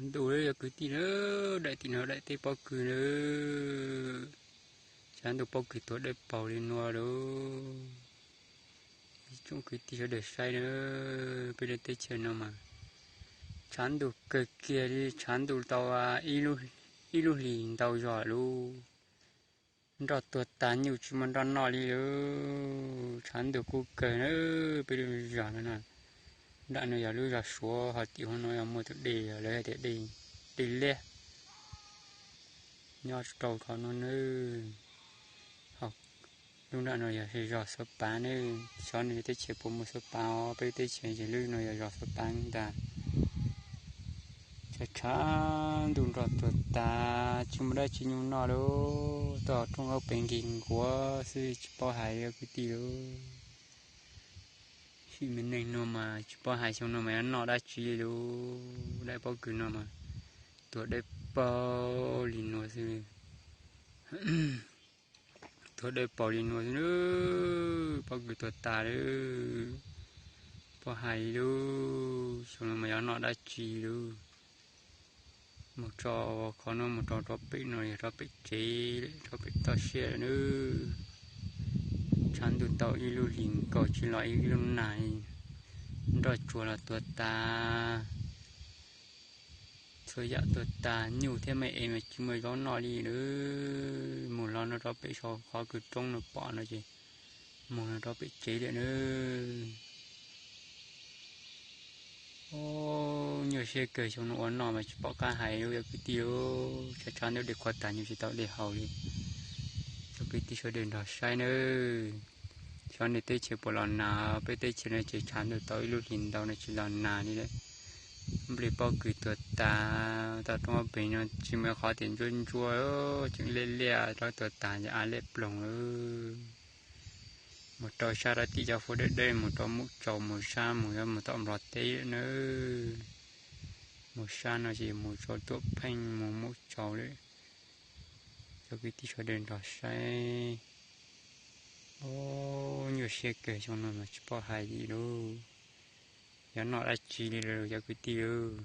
Ntuj, cov kwv tij na, daim tim no daim teb pob kws na, tshav ntuj pob kws tuag dawb paug li no lauj. Ib tsoom kwv tij sawv daws saib na, peb lub teb chaws no mas tshav ntuj kawg kiag li, tshav ntuj tau ib lub hlis ntau zog lauj. Nroj tuag tas nyuj tsis muaj nroj noj li lauj, tshav ntuj kub kawg na, peb lub zos no na. Nram no yog lub zos Suav, ho tim hauv no yog muaj tus dej, lawv tias dej, dej liab, nyob rau qhov no na. Lub nram no yog zos Xuav Pav na, xyov nws teb chaws puas muaj Xuav Pav os, peb teb chaws ces lub no yog zos Xuav Pav ntag. Tshav tshav ntuj nroj tuag tas tsis muaj dab tsi nyuj noj lauj, toj roob ob peb nkig nkuav xwb tsis paub hais li kwv tij lauj. Sim me neej no mas tsis paub hais xyoo no mas yuav noj dab tsi li lauj, daim pob kws no mas tuag dawb paug li no xwb. Tuag dawb paug li no xwb, pob kws tuag tas lawm, paub hais li lauj, xyoo no mas yuav noj dab tsi lauj. Mus tso qhov no mus rau rov pem no yog rov pem tsev, rov pem toj siab lawm na. Tshav ntuj tau ib lub hlis nkaus tsis los ib lub nag, nroj tsuag los tuag tas. Txhua yam tuag tas, nyuj thiab me es mas tsis muaj zaub noj li lawm. Mus los no rov pem saum qhov kws roob no pom no ces mus no rov pem tsev lawm na. Nyuaj siab kawg, xyoo no ua noj mas tsis pom qab hais li cov kwv tij lauj, tshav tshav ntuj dej qhuav tas nyuj tsis tau dej haus li. Cov kwv tij sawv daws nrog saib nawb. Xyov nej teb chaws puas los nag, peb teb chaws no ces tshav ntuj tau ib lub hlis ntau no tsis los nag li lawm. Nplej pob kws tuag tas, toj roob ob pem no tsis muaj qhov tias ntsuab ntsuab, tseem liaj liaj, roob tuag tas ces av liaj ploog lawm. Mus rau sab rau tim cov fuab dawb dawb, mus rau Muj Tsaus, mus sab mus, mus tom Nplog teb lawm na. Mus sab no ces mus rau Tuam Pheej, mus Muj Tsaus lawm. Cov kwv tij sawv daws nrog saib. Nyuaj siab kawg, xyoo no mas tsis paub hais li lauj, yuav noj dab tsi li lauj cov kwv tij lauj.